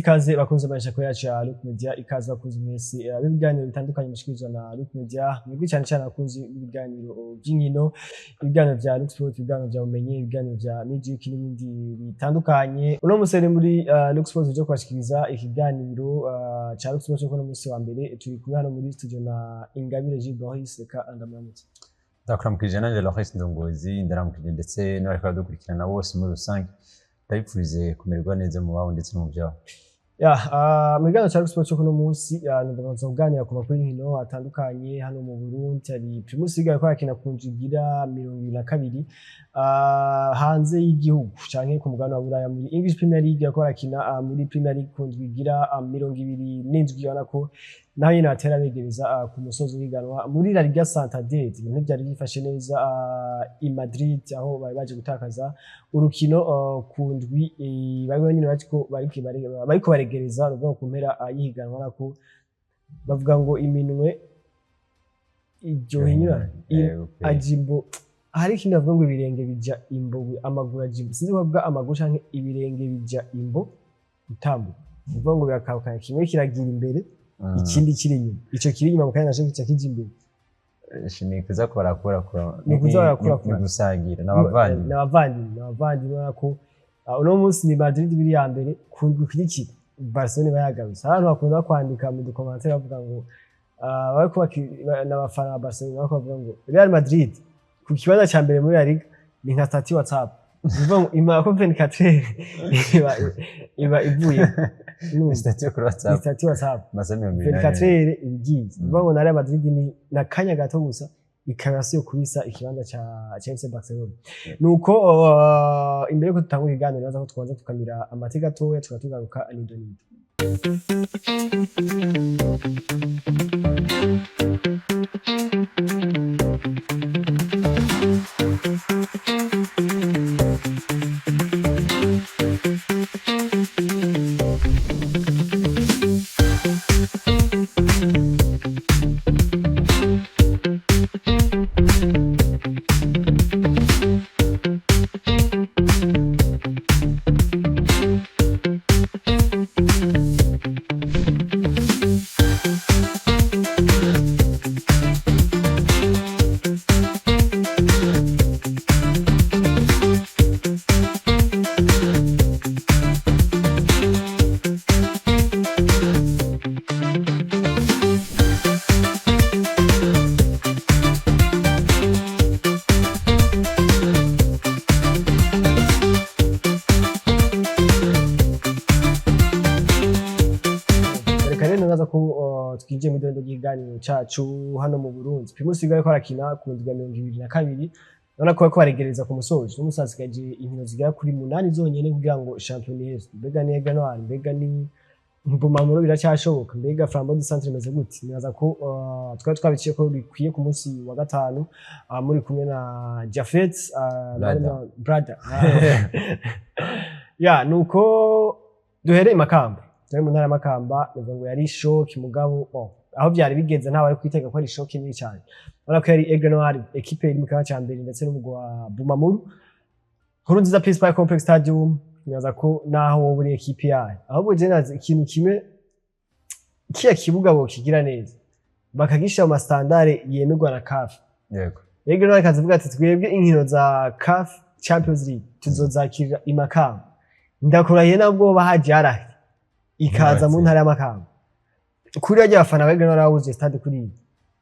Ikaze bakunze amashako yacu ya Luke Media, ikaze bakunze mwese b'ibiganiro bitandukanye mushikirizwa na Luke Media, mwebwe cyane cyane abakunzi b'ibiganiro by'inkino, ibiganiro vya Luke Sport, ibiganiro vya bumenyi, ibiganiro vya Magic n'ibindi bitandukanye. Uno munsi rero muri Luke Sport tuje kubashikiriza ikiganiro ca Luke Sport cyo kuno munsi wa mbere. Turi kumwe hano muri studio na Ingabire Gilles Boris, reka ndamuramutse. Ndakuramukije nanjye Lawrence Ndongozi, ndaramukije ndetse n'abariko baradukurikirana bose muri rusange, ndabipfurize kumererwa neza mu babo ndetse no mu byabo. Ya, mu kiganiro ca Luke Sport cyo kuno munsi, numva nza kuganira ku makuru y'inkino atandukanye hano mu Burundi. Hari Primus League yariko arakina ku ndwi igira 22, hanze y'igihugu canke ku mugabane wa Buraya muri English Premier League yariko arakina, muri Premier League ku ndwi igira 27, ubona ko naho nyene batera begereza ku musozi w'ihiganwa. Muri La Liga Santander ibintu vyari vyifashe neza i Madrid, aho bari baje gutakaza urukino ku ndwi bari nyene bariko baregereza ruvuga ku mpera y'ihiganwa, ubona ko bavuga ngo iminwe iryoha ajimbo. Hari ikindi bavuga ngo ibirenge bija imbo, amaguru ajimbo, sinzi ko bavuga amaguru canke ibirenge bija imbo gutambuka, ni ukuvuga ngo birakabukana, kimwe kiragira imbere, ikindi kiri inyuma, ico kiri inyuma mu kanya naco kica kija imbere. Ni kuza barakurakura. Ni kuza barakurakura. Ni gusangira n'abavandimwe. N'abavandimwe, n'abavandimwe. Ubona ko uno munsi ni Madrid biri ya mbere, ku ndwi ikurikira Barcelona iba yagarutse. Abantu bakunda kwandika mu du commentaires bavuga ngo bariko n'abafana ba Barcelona bariko bavuga ngo Real Madrid ku kibanza ca mbere muri La Liga ni nka statut WhatsApp, ni ukuvuga ngo imara ko 24 iba ivuye. Ni statut yo kuri Ni WhatsApp. statut WhatsApp. Amasaha 24. 24 heures iba igiye. Ni ukuvuga ngo na Real Madrid ni nakanya gato gusa ikaba yasubiye kubisa ikibanza ca FC Barcelona. Nuko imbere yuko dutangura ikiganiro, naza ko twanza tukamira amate gatoya, tukaba tugaruka nido nido. Reka rero naza ko twinjiye mu idondo ry'ikiganiro cacu. Hano mu Burundi Primus League ariko arakina ku ndwi ya 22, urabona ko bariko baregereza ku musozo. Uno musi hasigaje inkino zigera kuri munani zonyene kugira ngo shampiyona iheze. Mbega ni Aigle Noir, mbega ni Bumamuro, biracyashoboka? Mbega Flambeau du Centre imeze gute? Nibaza ko twari twabiciye ko bikwiye ku munsi wa gatanu, muri kumwe na Jafet Brother. Brother ya. Nuko duhereye i Makamba, turi mu ntara ya Makamba. Nivuga ngo yari choc, mugabo bon, aho byari bigeze ntawe ari kwitega ko ari choc nini cyane. Urabona ko yari Aigle Noir, ekipe iri mu kibanza ca mbere, ndetse n'umugwi wa Bumamuru. Nkurunziza Peace Park Complex Stadium, nibaza ko naho wowe uri ekipe yayo, ahubwo je nazi ikintu kimwe: kiya kibuga bokigira neza, bakagishira mu ma standards yemerwa na CAF. Aigle Noir ikazivuga ati: "Twebwe inkino za CAF Champions League tuzozakirira i Makamba." Ndakurahiye, nabwo bahaje arahe ikaza mu ntara y'Amakamba kuri rya abafana ba Aigle Noir babuze stade kuri iyi,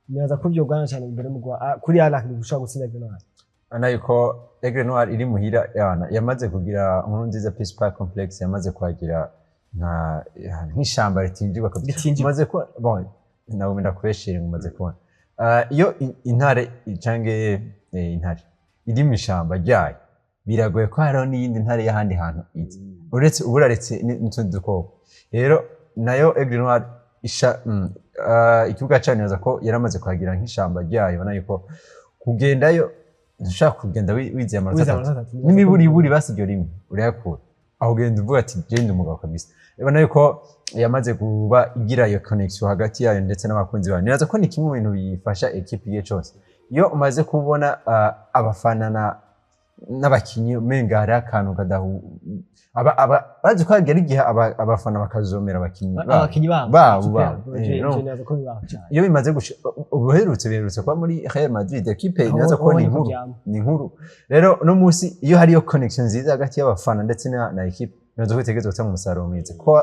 nibaza ko vyogwana cyane imbere mu kuri Arahi gushobora gutsinda Aigle Noir. Urabona yuko Aigle Noir iri muhira yana yamaze kugira Nkurunziza Peace Park Complex, yamaze kuhagira nka nk'ishamba ritinjirwa kabisa. Ritinjirwa. Umaze kubona, bon, nawe ndakubeshera ngo umaze kubona. Iyo intare canke intare iri mu ishamba ryayo, biragoye ko hariho n'iyindi ntare y'ahandi hantu iza, uretse uburaretse n'utundi dukoko. Rero nayo Aigle Noir isha ikibuga cayo, nibaza ko yaramaze kuhagira nk'ishamba ryayo. Ubona yuko kugendayo ntushaka kugenda wizeye amanota Wizeye atatu. amanota atatu. N'imiburiburi basi iryo rimwe urayakura, aho ugenda uvuga ati: "Genda umugabo kabisa." Ubona yuko yamaze kuba igira iyo connection hagati yayo ndetse n'abakunzi bayo. Nibaza ko ni kimwe mu bintu bifasha ekipe igihe cyose iyo umaze kubona abafana na N'abakinyi umenga hariho akantu kadahu, aba bazi ko hagera igihe abafana bakazomera abakinyi babo. Abakinyi babo. Babo, ikipe babo. yabo. No. Je nibaza ko bibaho cyane. Iyo bimaze ubuherutse biherutse kuba muri Real Madrid, ekipe nibaza ko ni inkuru, ni inkuru. Rero uno munsi iyo hariyo connection nziza hagati y'abafana ndetse na ekipe, nibaza ko itegerezwa gutanga umusaruro mwiza, ko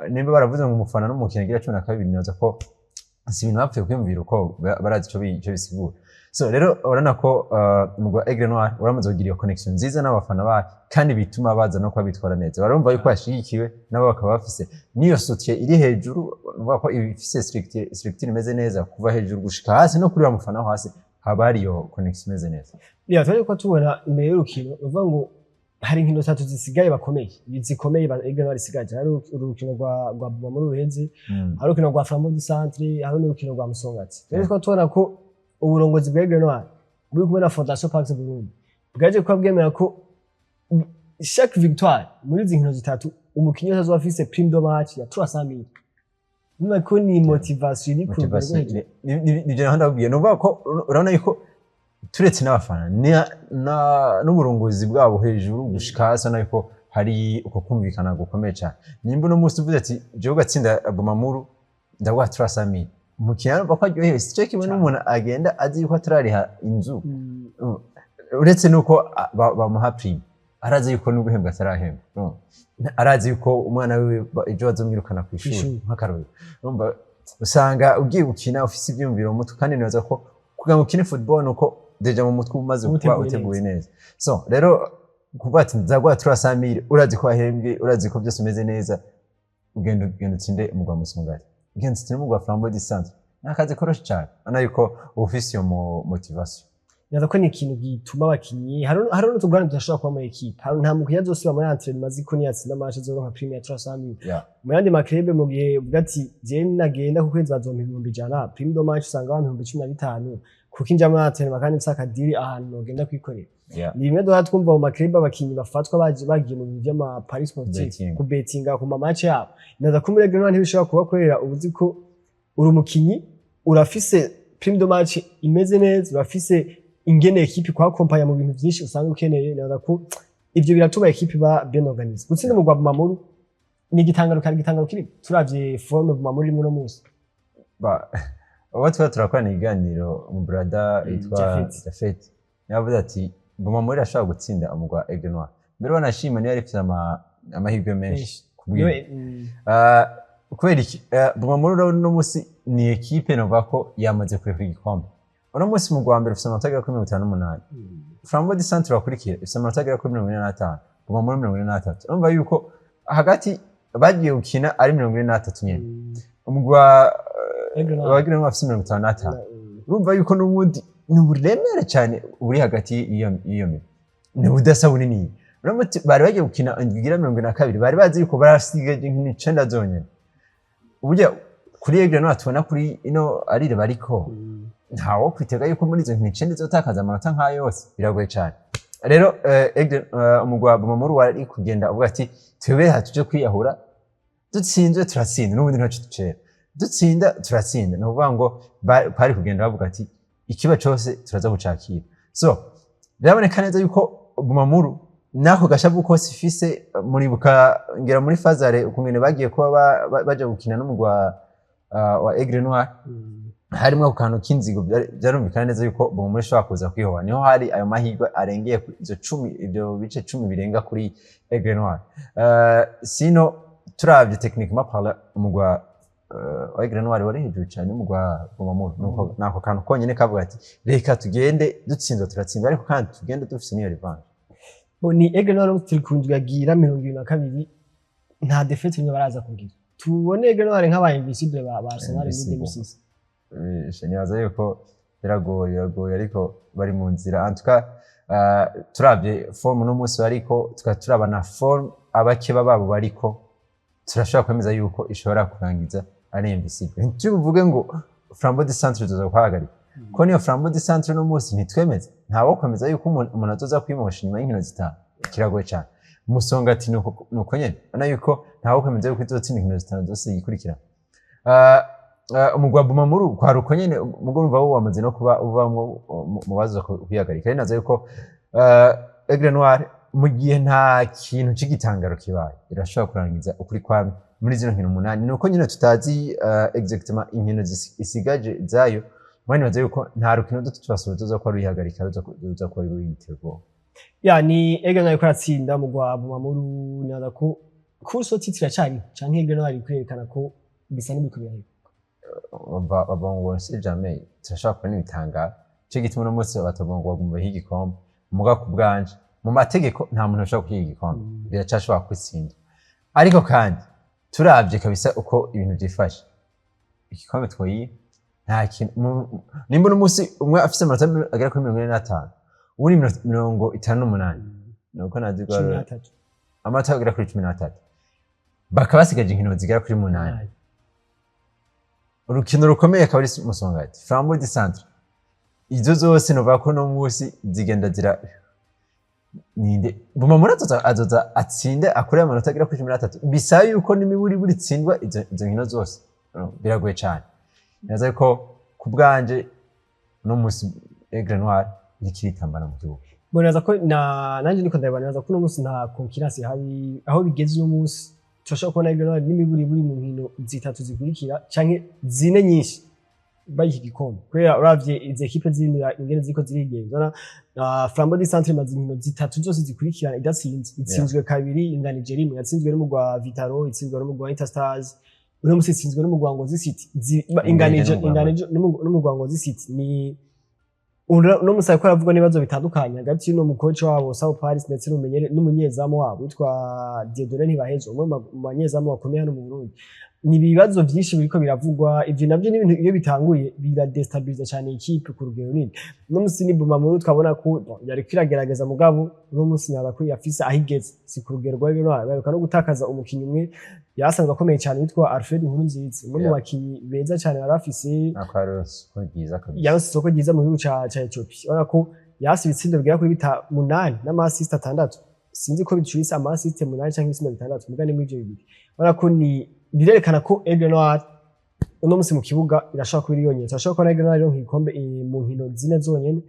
nimba baravuze ngo umufana n'umukinnyi agira 12, nibaza ko si ibintu bapfuye kwiyumvira uko, barazi ico bisigura. So rero urabona ko umugwi wa Aigle Noir uramaze kugira iyo connection nziza n'abafana bayo, kandi bituma baza no kuba bitwara neza. Barumva yuko bashigikiwe, nabo bakaba bafise n'iyo soutien iri hejuru, nuvuga ko ifise structure imeze neza kuva hejuru gushika hasi, no kuri wa mufana wo hasi haba hari iyo connection imeze neza. Ya, twari ko tubona imbere y'urukino, uvuga ngo hari inkino zitatu zisigaye bakomeye, zikomeye Aigle Noir isigaje. Hari urukino rwa Bumamuru Ruhezi, hari urukino rwa Flambeau du Centre, hari n'urukino rwa Musongati. Rero twari tubona ko uburongozi bwa Aigle Noir buri kumwe na Fondation Pax Burundi bwaje kuba bwemera ko chaque victoire muri izi nkino zitatu, umukinyi wese azoba afise prime de match ya 300,000. Urumva ko ni motivation iri ku rugero rwo Motivation hejuru. Nivyo naho ndababwiye, ni ukuvuga ko urabona yuko turetse n'abafana n'uburongozi bwabo hejuru gushika hasi, urabona yuko hari uko kumvikana gukomeye cyane. Nimba uno munsi uvuze ati jewe ugatsinda Bumamuru ndaguha 300,000, umukinnyi arumva ko aryohewe. Si cyo kimwe Cyane. n'umuntu agenda azi yuko atarariha inzu. Uretse nuko bamuha prime, arazi yuko n'uguhembwa atarahembwa. No. Arazi yuko umwana wiwe ejo bazomwirukana ku ishuri. Kw'ishuri. Nk'akarorero, urumva usanga ugiye gukina ufise ivyiyumviro mu mutwe, kandi nibaza ko kugira ngo ukine football nuko déjà mu mutwe uba umaze kuba uteguye. Uteguye neza. So rero kuvuga ati nzaguha 300,000, urazi ko wahembwe, urazi ko byose umeze neza, ugenda utsinde umugwi wa Musongati, ugenda utsinde umugwi wa Flambeau du Centre, ni akazi koroshe cyane. Urabona yuko uba ufise iyo motivation. Nibaza ko ni ikintu gituma abakinyi, hari n'utugorane tudashobora kuba muri ekipe. Hari nta mukinyi azosiba muri entraînement azi ko niyatsinda match azoronka prime ya 300,000. Mu yandi ma club, mu gihe uvuga ati jewe nagenda ku kwezi bazompa 100,000, prime de match usanga bampa 15,000, kuko inja muri entraînement kandi mfise akadiri ahantu nogenda kwikorera. Ni bimwe duhora twumva mu ma club, abakinyi bafatwa baje bagiye mu bintu vy'ama paris sportif, Betting. Kubetinga ku ma match yabo. Nibaza ko muri Aigle Noir ntibishobora kuba, kubera uba uzi ko uri umukinyi, urafise prime de match imeze neza, urafise ingene ekipe kwakompanya mu bintu vyinshi usanga ukeneye. Nibaza ko ivyo biratuma ekipe iba bien organisée. Gutsinda umugwi wa Bumamuru ni igitangaro, kari igitangaro kiri turavye forme Bumamuru irimwo uno munsi. Uwo tuba turakorana ikiganiro, umu brother yitwa Jafet. Jafet, yavuze ati Bumamuru irashobora gutsinda umugwi wa Aigle Noir. Mbere wanashima niyo yari ifise amahirwe menshi Menshi. kubwira. Niwe, Kubera iki? Bumamuru uno munsi ni ekipe novuga ko yamaze kurekura igikombe. Uno munsi mu wa mbere ufise amanota agera kuri 58. Flambeau du Centre bakurikira ifise amanota agera kuri 45, Bumamuru 43. Urumva yuko hagati bagiye gukina ari 43 nyene. Umugwi wa Aigle Noir. wa Aigle Noir bafise 55. Urumva yuko n'ubundi ni uburemere cyane buri hagati y'iyo migwi, ni ubudasa bunini. Urumva ati bari bagiye gukina indwi igira 42, bari bazi yuko barasigaje inkino icenda zonyene. Uburyo kuri Aigle Noir tubona kuri ino arire bariko, ntawo kwitega yuko muri izo nkino icenda izotakaza amanota nk'ayo yose, biragoye cyane. Rero Aigle, umugwi wa Bumamuru wari kugenda uvuga ati twebwe aha tuje kwiyahura, dutsinzwe turatsinda, n'ubundi ntaco ducera, dutsinda turatsinda. Ni ukuvuga ngo bari kugenda bavuga ati ikiba cose turaza kucakira. So biraboneka neza yuko Bumamuru n'ako gashavu kose ifise, muribuka ngera muri fazare ukungene bagiye kuba baja gukina n'umugwi wa Aigle Noir, harimo ako kantu k'inzigo. Byarumvikana neza yuko Bumamuru ishobora kuza kwihoha. Niho hari ayo mahirwe arengeye kuri izo 10, ibyo bice 10 birenga kuri Aigle Noir. Sino turavye techniquement parlant, umugwi wa Aigle Noir wari hejuru cyane y'umugwi wa Bumamuru. Nuko nako kantu konyene kavuga ati reka tugende dutsinzwe turatsinda, ariko kandi tugende dufise n'iyo revanche. Bo ni Aigle Noir turi ku ndwi yagira 22, nta défaite nimwe baraza kugira. Tubone Aigle Noir nk'aba invisible ba Arsenal muri Invisible. 2006. Nibaza yuko biragoye, biragoye, ariko bari mu nzira. En tout cas, turavye forme uno munsi bariko, tukaba turaba na forme abakeba babo bariko, turashobora kwemeza yuko ishobora kurangiza ari invisible. Ntituvuge ngo Flambeau du Centre tuza kuhagarika, ko niyo Flambeau du Centre uno munsi ntitwemeza, ntawo kwemeza yuko umuntu azoza kwimosha inyuma y'inkino zitanu, kiragoye cyane. Musongati nuko nyene, ubona yuko ntawo kwemeza yuko izotsinda inkino zitanu zose yikurikirana. Umugwi wa Bumamuru kwari uko nyene, mugo urumva wo wamaze no kuba uvamwo mu baza kwihagarika. Ari nazo yuko Aigle Noir, mu gihe nta kintu c'igitangaro kibaye, irashobora kurangiza ukuri kwami muri zino nkino 8. Nuko nyine tutazi exactement inkino isigaje zayo. Mwene nibaza yuko nta rukino duto tubasaba tuza kuba ruyihagarika, ruza kuba ruyitera. Ya, ni Aigle Noir ko aratsinda mu gwa Bumamuru. Nibaza ko course au titre iracari, canke Aigle Noir kwerekana ko bisa n'ibiko birahera. Bava ngo si jamais, turashobora kubona ibitangaro. Ico gituma uno munsi batavuga ngo bagomba bahiga igikombe. Muga ku bwanje, mu mategeko nta muntu ashobora kuhiga igikombe, biracashobora kwitsinda. Ariko kandi turavye kabisa uko ibintu vyifashe, igikombe twoyiha nta kintu. Nimba uno munsi umwe afise amanota agera kuri 45, uwundi 58, nuko nazi ko 13. Amanota agera kuri 13, bakaba basigaje inkino zigera kuri 8. Urukino rukomeye akaba ari Musongati, Flambeau du Centre. Izo zose novuga ko no munsi zigenda zira ninde Bumamuru azoza atsinde akore amanota agera kuri 13, bisaba yuko n'imiburi buri tsindwa izo nkino zose. No, biragoye cane. Nibaza ko ku bwanje no munsi Aigle Noir iriko iritambana mu kibuga. Nibaza ko na nanje niko ndabibona. Nibaza ko uno munsi nta concurrence ihari. Aho bigeze uno munsi, turashobora kubona Aigle Noir n'imiburi buri mu nkino zitatu zikurikira canke zine nyinshi bayiha igikombe, kubera uravye izi ekipe zindi ingene ziriko zirigenza na Flambeau du Centre imaze inkino zitatu zose zikurikirana idatsinze, itsinzwe kabiri, inganije rimwe. Yatsinzwe n'umugwa wa Vitaro, itsinzwe n'umugwa wa Interstars, uno munsi itsinzwe n'umugwa wa Ngozi City. Inganije n'umugwa wa inganije n'umugwa wa Ngozi City. Ni uno munsi ariko aravugwa n'ibibazo bitandukanye hagati y'uno mukoci wabo Sao Paris ndetse n'umunyezamu wabo witwa Dieudonné Ntibahezwa, umwe mu banyezamu bakomeye hano mu Burundi. Ni ibibazo vyinshi biriko biravugwa. Ivyo navyo ni ibintu iyo bitanguye biradestabiliza cyane ikipe ku rugero runini. Uno munsi ni Bumamuru, twabona ko bon, yariko iragerageza, mugabo uno munsi naba ko yafise aho igeze si ku rugero rwa Benoit. Baheruka no gutakaza umukinyi umwe yasanzwe akomeye cyane witwa Alfred Nkurunziza, umwe mu bakinyi beza cyane bari bafise. Nako yaronse isoko ryiza kabisa. Yaronse isoko ryiza mu gihugu ca Ethiopia. Urabona ko yasi ibitsindo bigera kuri 8 n'ama assist 6. Sinzi ko bicurise ama assist 8 canke ibitsindo 6, mugani muri ivyo bibiri. Urabona ko ni birerekana ko Aigle Noir uno munsi mu kibuga irashobora kuba iri yonyene. Turashobora kubona Aigle Noir ironka igikombe mu nkino zine zonyene.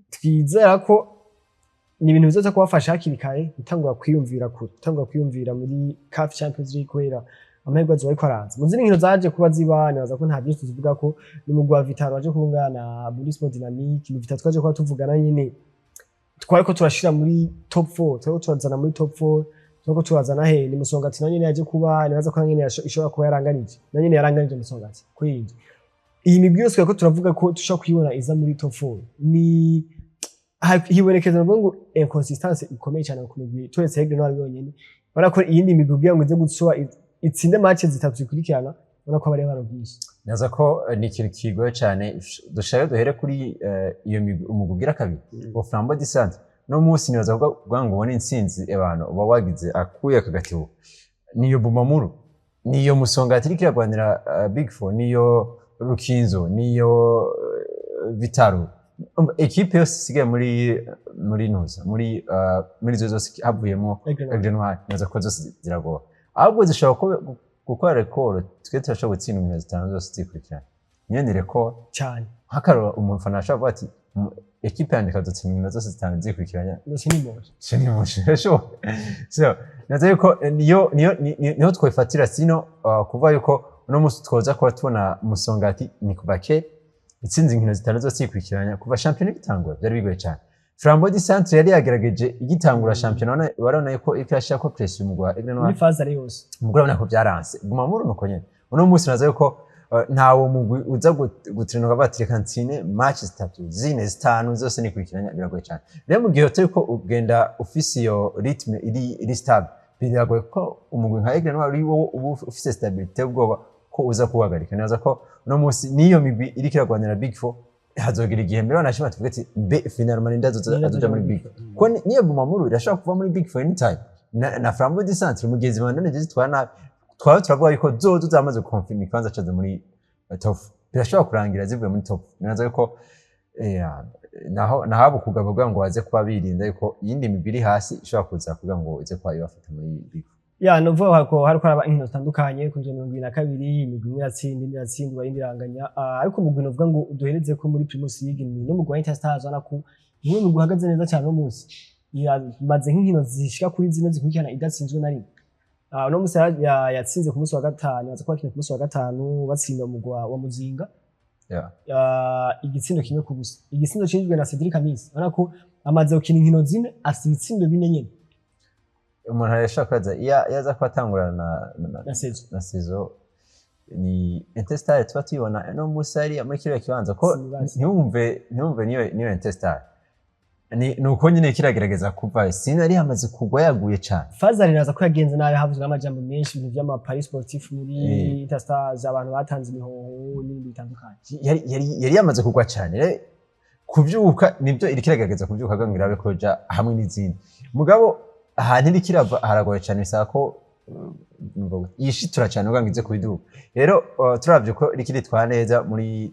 Twizera ko ni ibintu bizoza kubafasha hakiri kare gutangura kwiyumvira kure, gutangura kwiyumvira muri CAF Champions League, kubera amahirwe azoba ariko araza. Mu zindi nkino zaje kuba ziba, nibaza ko nta byinshi tuzivuga ko ni umugwi wa Vitaro waje kungana na Burundi Sport Dynamique. Ni Vitaro twaje kuba tuvugana nyene, twariko turashira muri top 4, twariko turazana muri top 4, twariko turazana he. Ni Musongati na nyene yaje kuba, nibaza ko na nyene ishobora kuba yaranganije, na nyene yaranganije Musongati kuri iyi migwi yose. Twariko turavuga ko dushobora kuyibona iza muri top 4. Ni hibonekeza navuga ngo inconsistance ikomeye cyane ku migwi, turetse Aigle Noir yonyene. Urabona ko iyindi migwi kugira ngo ize gutsuba itsinde match zitatu zikurikirana, ubona ko bari baro bwinshi. Naza ko ni ikintu kigoye cyane. Dushaka duhere kuri iyo migwi. Umugwi ugira kabiri wa Flambeau du Centre, no munsi nibaza kuvuga ngo ubone intsinzi, abantu uba wagize akuye akagatibo. Niyo Bumamuru, niyo Musongati iriko iragwanira Big Four, niyo Rukinzo, niyo Vitaro. Ekipe yose isigaye muri ntuza muri izo zose havuyemo Aigle Noir. Aigle Noir, nibaza ko zose ziragora, ahubwo zishobora gukora record. Twe turashobora gutsinda inkino zitanu zose zikurikirana, niyo ni record. Cyane. Nk'akaroro, umufana ashobora kuvuga ati: "Ekipe yanjye ikadutsinda inkino zose zitanu zikurikiranya." Ndetse n'imoshe. Icyo ni umushinga birashoboka. So naza yuko niyo niho twifatira sino kuvuga yuko uno munsi twoza kuba tubona Musongati ni kuva kera itsinze inkino zitanu zose yikurikiranya kuva shampiyona igitangura, byari bigoye cyane. Flambeau du Centre yari yagerageje igitangura shampiyona, warabona yuko iriko irashirako pression umugwi wa Aigle Noir muri phase ari yose. Umugore urabona ko byaranse. Guma muri nuko nyene. Uno munsi naza yuko ntawo mugwi uza gutrenuka bati: "Reka ntsine match zitatu, zine, zitanu zose nikurikiranya." Biragoye cyane. Rero mu gihe utari ko ugenda ufise iyo rythme iri stable, biragoye ko umugwi nka Aigle Noir uri wowe uba ufise stabilité ubwoba ko uza kuhagarika. Nibaza ko uno munsi niyo migwi iriko iragwanira Big Four, hazogera igihe mbere wanashima tuvuge ati: "Mbe finalement ninde azoja muri Big Four?" Ko niyo Bumamuru irashobora kuva muri Big Four anytime, na Flambeau du Centre mu gihe zibandane zitwara nabi. Twaba turavuga yuko zozo zamaze gukonfirma ikibanza cazo muri top, birashobora kurangira zivuye muri top. Nibaza yuko naho nahabo kugaba kugira ngo baze kuba birinda yuko iyindi migwi iri hasi ishobora kuza kugira ngo ize kuba ibafata muri Big Four. Ya, novuga ko hariko haraba inkino zitandukanye ku nzu 22, imigwi imwe iratsinda, indi iratsindwa, iyindi iranganya. Ariko umugwi novuga ngo duhereze ko muri Primus League ni n'umugwi wa Inter Stars. Ubona ko ni umugwi uhagaze neza cyane uno munsi, imaze nk'inkino zishika kuri zine zikurikirana idatsinzwe na rimwe. Uno munsi yatsinze ku munsi wa gatanu, baza kuba bakina ku munsi wa gatanu, batsinda umugwi wa Muzinga igitsindo 1-0, igitsindo cinjijwe na Cedric Amisi. Urabona ko amaze gukina inkino zine, afite ibitsindo bine nyene. Umuntu arashobora kwibaza iyo aza kuba atangurana na saison. Na saison, ni Interstar tuba tuyibona no munsi hariya muri kiriya kibanza ko Sinibaza. Ntiwumve niyo Interstar ni uko nyine kiragerageza kuva sinari yamaze kugwa, yaguye cane. Fazari naza ko yagenze nabi, havuzwe n'amajambo menshi, ibintu vy'ama paris sportif muri Interstars, abantu batanze imihoho n'ibindi bitandukanye. Yari yamaze kugwa cane. Rero kuvyuka nibyo iriko iragerageza kuvyuka kugira ngo irabe ko yoja hamwe n'izindi, mugabo ahantu iriko irava haragoye cane, bisaba ko yishitura cane kugira ngo ize kubiduga. Rero turavye ko iriko iritwara neza muri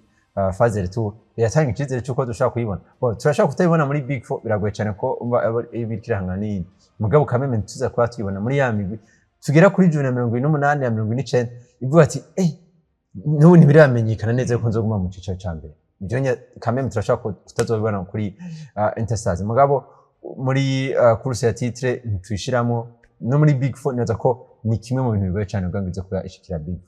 phase retour, biratanga icizere c'uko dushobora kuyibona. Bon, turashobora kutayibona muri Big Four, biragoye cane ko umva iba iriko irahangana n'iyindi, mugabo kameme tuza kuba tuyibona muri ya migwi tugera kuri june ya 28, ya 49, ivuga ati eh n'ubu ntibiramenyekana neza ko nzoguma mu cicaro ca mbere. Ivyo kameme turashobora kutazobibona kuri Interstars, mugabo muri course ya titre ntituyishiramo, no muri Big Four nibaza ko ni kimwe mu bintu bigoye cane kugira ngo ize kuba ishikira Big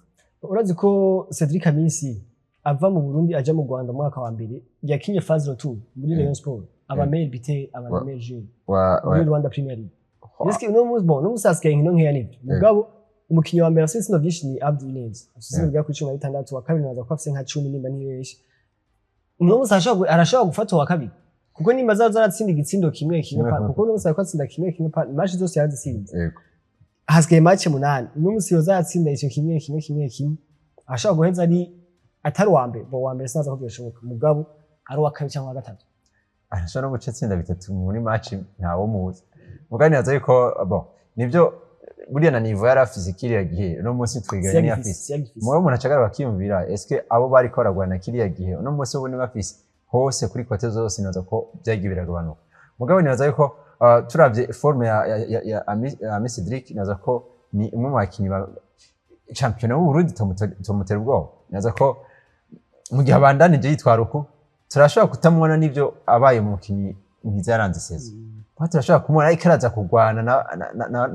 Four. Urazi ko Cedric Amisi ava mu Burundi aja mu Rwanda mu mwaka wa mbere yakinye phase retour muri Rayon Sport, aba meilleur buteur, aba na meilleur joueur muri Rwanda Premier League. Eske uno munsi, bon, uno munsi hasigaye inkino nkeya nivyo, mugabo umukinyi wa mbere afise ibitsindo vyinshi ni Abdi Neza, afise ibitsindo bigera kuri 16. Wa kabiri naza ko afise nka 10 nimba ntibeshe. Uno munsi arashobora gufata uwa kabiri, kuko nimba azaza aratsinda igitsindo kimwe kimwe kuko uno munsi ariko atsinda kimwe kimwe, match zose yarazitsinze. Hasigaye match munani. Uno munsi yoza yatsinda ico kimwe kimwe kimwe kimwe, ashobora guheza ari atari uwa mbere. Bo uwa mbere sinaza ko byoshoboka, mugabo ari uwa kabiri cyangwa uwa gatatu. Arashobora no guca atsinda bitatu muri match, ntawo muzi. Mugabo nibaza yuko, bon, nivyo, buriya na niveau yari afise kiriya gihe, uno munsi twiganye niyo afise. Siyagifise. Mugabo umuntu acagara bakiyumvira, eske abo bariko baragwana kiriya gihe uno munsi ubu bafise hose kuri côté zose? Nibaza ko byagiye biragabanuka. Mugabo nibaza yuko turavye forme ya Ami Cedric, nibaza ko ni umwe mu bakinyi ba championnat w'u Burundi tomutera ubwoba. Nibaza ko mu gihe abandanije yitwara uku, turashobora kutamubona n'ivyo abaye umukinyi mwiza yaranze saison, kuko turashobora kumubona ariko araza kurwana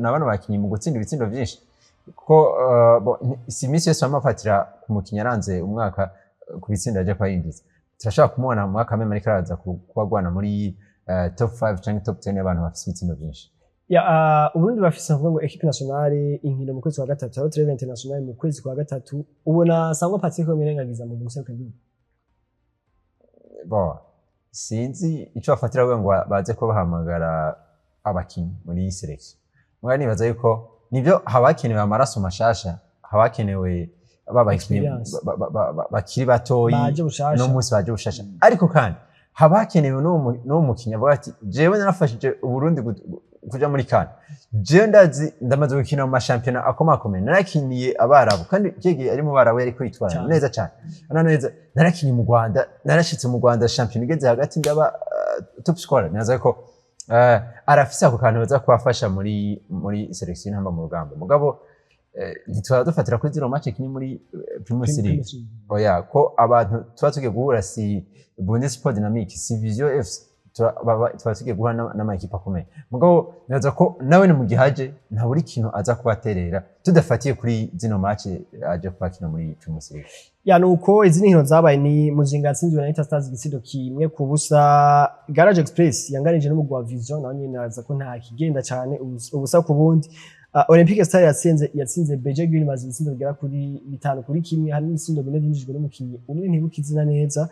na bano bakinyi mu gutsinda ibitsindo vyinshi, kuko bon, si iminsi yose bamafatira ku mukinyi yaranze umwaka ku bitsindo yaje kuba yinjiza. Turashobora kumubona mu mwaka meme ariko araza kuba agwana muri top 5 canke top 10 y'abantu bafise ibitsindo vyinshi. Ya, Uburundi bafise, nkuvuga ngo équipe nationale inkino mu kwezi kwa gatatu, aho trêve internationale mu kwezi kwa gatatu. Ubona Sangwa Patrick mirengagiza mu guseruka igihugu? Bon, sinzi ico bafatira kugira ngo baze kuba bahamagara abakinyi muri iyi sélection, mugabo nibaza yuko nivyo haba hakenewe amaraso mashasha, haba hakenewe ba bakinyi Experience. bakiri batoyi baje bushasha. No munsi baje bushasha, ariko kandi haba hakenewe n'uwo mukinyi avuga ati jewe narafashije Uburundi kuja muri CAN, jewe ndazi ndamaze gukina mu mashampiyona akomakomeye, narakiniye Abarabu, kandi kigiye ari mu Barabu yariko yitwara neza cyane. Ana neza narakinye mu Rwanda, narashitse mu Rwanda shampiyona igeze hagati ndaba top scorer. Naza ko arafise ako kantu baza kubafasha muri sélection intamba mu rugamba, mugabo ntitwara dufatira kuri zero match kini muri Primus League. Oya, ko abantu tuba tugiye guhura si Burundi Sport Dynamic, si Vision FC, tuba tugiye guhura n'amakipe akomeye. Mugabo nibaza ko nawe ni mu gihe aje nta buri kintu aza kubaterera, tudafatiye kuri zino match aje kubakina muri Primus League. Ya, nuko izindi nkino zabaye ni Muzinga yatsinzwe na Inter Stars igitsindo 1-0. Garage Express yanganije n'umugwi wa Vision, nawe nyene naza ko nta kigenda cyane, 0-0. Olympique Star yatsinze BG Green maze ibitsindo bigera kuri 5-1, harimo ibitsindo bine byinjijwe n'umukinyi umwe ntibuka izina neza.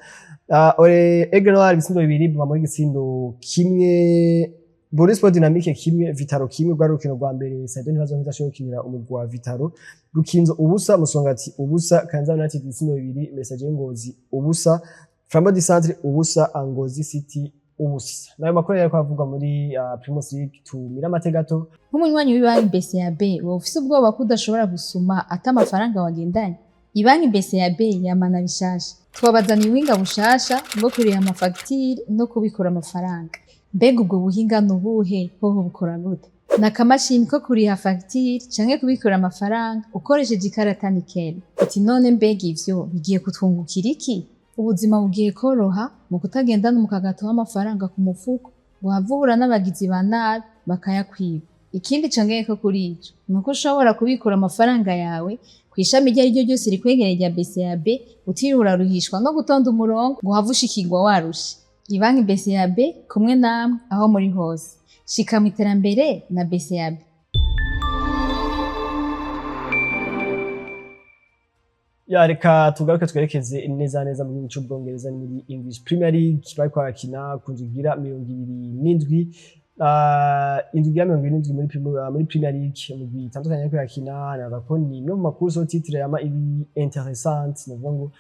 Ore Aigle Noir ibitsindo bibiri, Buma muri igitsindo kimwe, Burundi Sport Dynamique kimwe, Vitaro kimwe. Rwari urukino rwa mbere Saido ntibazo ntidashoboye gukinira umugwi wa Vitaro. Rukinzo 0, Musongati 0, Kanza United ibitsindo bibiri, Messager Ngozi 0, Flambeau du Centre 0, Ngozi City 0. Nayo makuru yariko avugwa muri Primus League. Tumira amate gato. Nk'umunywanyi w'ibanki BCAB, woba ufise ubwoba ko udashobora gusuma ata amafaranga wagendanye? Ibanki BCAB yamana bishasha, twabazaniye ubuhinga bushasha bwo kuriha amafagitire no kubikura amafaranga. Mbega ubwo buhinga ni ubuhe? Hoho bukora gute? Ni akamashini ko kuriha fagitire canke kubikura amafaranga ukoresheje ikarata Nickel. Uti none mbega ivyo bigiye kutwungukira iki? Ubuzima bugiye koroha mu kutagendana umukagato w'amafaranga ku mufuko ngo uhave uhura n'abagizi ba nabi bakayakwiba. Ikindi congeyeko kuri ico ni uko ushobora kubikura amafaranga yawe kw'ishami iryo ariryo ryose rikwegereye rya BCAB, utiriwe uraruhishwa no gutonda umurongo ngo uhave ushikirwa warushe. Ibanki BCAB, kumwe namwe aho muri hose. Shika mu iterambere na BCAB. Ya, reka tugaruke twerekeze neza neza mu gihugu cy'Ubwongereza, ni muri English Premier League. Bariko barakina ku ndwi igira 27, indwi igira 27 muri Premier League. Mu itandukanye ariko yakina, navuga ko ni imwe mu makuru so titre yama iri interessant. Navuga ngo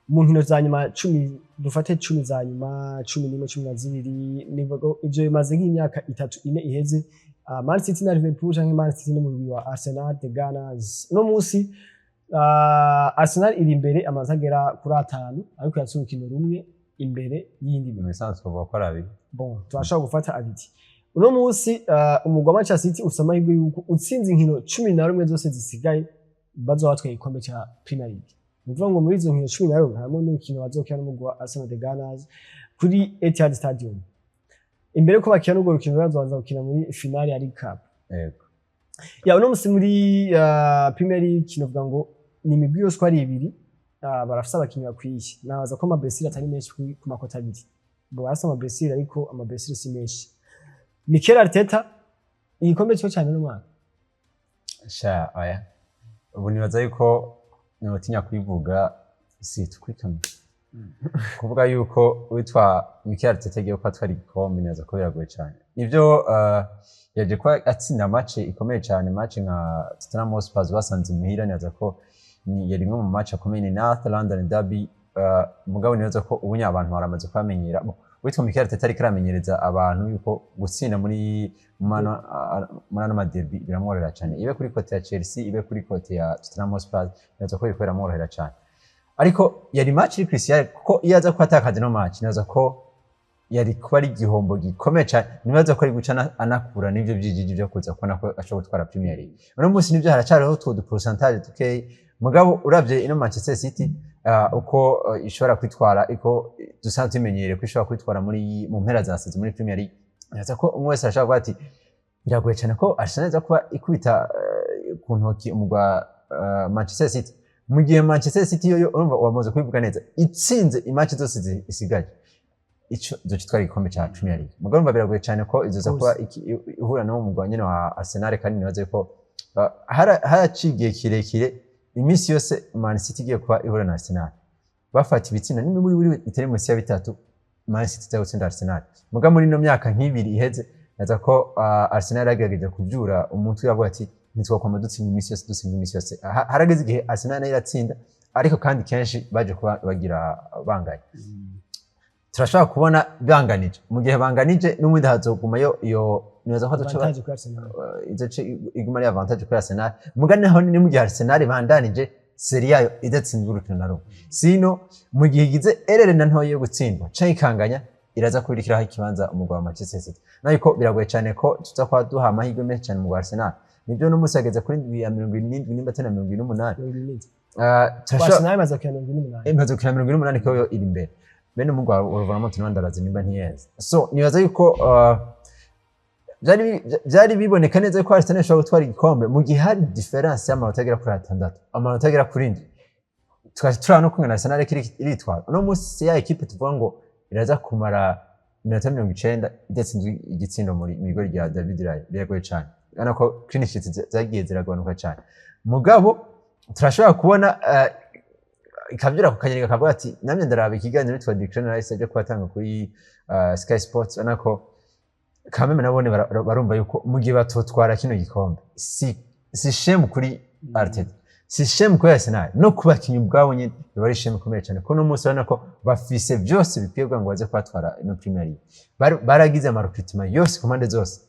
mu nkino za nyuma 10, dufate 10 za nyuma, 11, 12, nivuga ko ivyo bimaze nk'imyaka 3, 4 iheze. Man City na Liverpool canke Man City n'umugwi wa Arsenal, the Gunners. Uno munsi Arsenal iri imbere amanota agera kuri 5, ariko yatsinze urukino rumwe imbere y'iyindi Mu migwi. bisanzwe twavuga ko ari abiri. Bon, turashobora gufata abiri. Uno munsi umugwi wa Manchester City ufise amahirwe yuko utsinze inkino 11 zose zisigaye, bazoba batwaye igikombe ca Premier League. Ni ukuvuga ngo muri izo nkino 11 harimo n'urukino bazokina n'umugwi wa Arsenal, the Gunners, kuri Etihad Stadium. Imbere yuko bakina n'urwo rukino, bazobanza gukina muri finale ya League Cup. Ya, uno musi muri Premier League novuga ngo ni imigwi yose uko ari ibiri, barafise abakinyi bakwiye. Nabaza ko ama blessures atari menshi ku ma côtés abiri. Bo barafise ama blessures, ariko ama blessures si menshi. Mikel Arteta, igikombe ciwe cane n'umwaka. Sha, oya, ubu nibaza yuko ntiwatinya kubivuga, si tukwikana kuvuga yuko witwa Mikel Arteta agiye ko atwara igikombe. Nibaza ko biragoye cyane. Nivyo, yaje kuba atsinda match ikomeye cyane, match nka Tottenham Hotspur basanze imuhira. Nibaza ko yari imwe mu match akomeye, ni North London Derby. Mugabo nibaza ko ubu abantu baramaze kubamenyera. Bon, witwa Mikel Arteta ariko aramenyereza abantu yuko gutsinda muri ano ma derby biramworohera cyane, ibe kuri côté ya Chelsea, ibe kuri côté ya Tottenham Hotspur. Nibaza ko biriko biramworohera cyane, ariko yari match iri crucial, kuko iyo aza kuba atakaje no match, nibaza ko yari kuba ari igihombo gikomeye cyane. Nibaza ko ari guca anakura n'ivyo vyijiji vyo kuza kubona ko ashobora gutwara Premier League. Uno munsi nivyo, haracyariho utwo du pourcentage dukeyi, mugabo uravye ino Manchester City, uko ishobora kwitwara, iko dusanzwe tumenyereye ko ishobora kwitwara mu mpera za saison muri Premier League, nibaza ko umwe wese arashobora kuvuga ati biragoye cyane ko Arsenal iza kuba ikubita ku ntoki umugwa Manchester City, mu gihe Manchester City yo urumva wamaze kubivuga neza, itsinze i match zose isigaye, ico izoca itwara igikombe ca Premier League. Mugabo urumva biragoye cyane ko izoza kuba ihura n'uwo mugwa nyene wa Arsenal. Kandi nibaze ko haraciye igihe kirekire, iminsi yose Man City igiye kuba ihura na Arsenal bafata ibitsinda n'imiburi buri itari munsi ya 3, Man City iza gutsinda Arsenal. Mugabo muri ino myaka nk'ibiri iheze, naza ko Arsenal yagerageje kuvyura umutwe, yavuga ati ntitwakwama dutsinda iminsi yose, dutsinda iminsi yose. Harageze igihe Arsenal nayo iratsinda, ariko kandi kenshi baje kuba bagira banganya. Turashobora kubona banganije. Mu gihe banganije, n'ubundi hazogumayo iyo, nibaza ko hazoca Avantage kuri Arsenal. Izoca iguma ari avantage kuri Arsenal. Mugabo naho ni mu gihe Arsenal bandanije série yayo idatsinzwe urukino na rumwe. Sino mu gihe igize erreur na ntoya yo gutsindwa canke ikanganya, iraza kubirikiraho ikibanza umugwi wa Manchester City. Ariko biragoye cyane ko tuza kuba duha amahirwe menshi cyane umugwi wa Arsenal. Nibyo, no munsi yageze kuri ndwi ya 77, nimba atari na 78. 77. Turashobora Arsenal imaze gukina 78. Imaze gukina 78, ko yo iri imbere bene umugwi wa Wolverhampton Wanderers, nimba ntiyeze. So nibaza yuko byari biboneka neza ko Arsenal ishobora gutwara igikombe mu gihe hari différence y'amanota agera kuri 6, amanota agera kuri 7. Tukaca turaba no kungana Arsenal iriko iritwara uno munsi, ya ekipe tuvuga ngo iraza kumara iminota 90 idatsinzwe igitsindo muri mw'igori rya David Raya, biragoye cyane. Urabona ko clean sheet zagiye ziragabanuka cyane. Mugabo turashobora kubona ikavyura ku kanyereka, kavuga ati namye ndaraba ikiganiro nitwa Declan Rice aje kubatanga kuri Sky Sports. Urabona ko kameme nabone barumva yuko mu gihe batotwara kino gikombe, si shame kuri Arteta, si shame kuri Arsenal, no ku bakinyi ubwabo nyene biba ari shame ikomeye cyane, ko no munsi urabona ko bafise byose bikwiye kugira ngo baze kubatwara ino Premier League. Baragize ama recrutement yose ku mpande zose.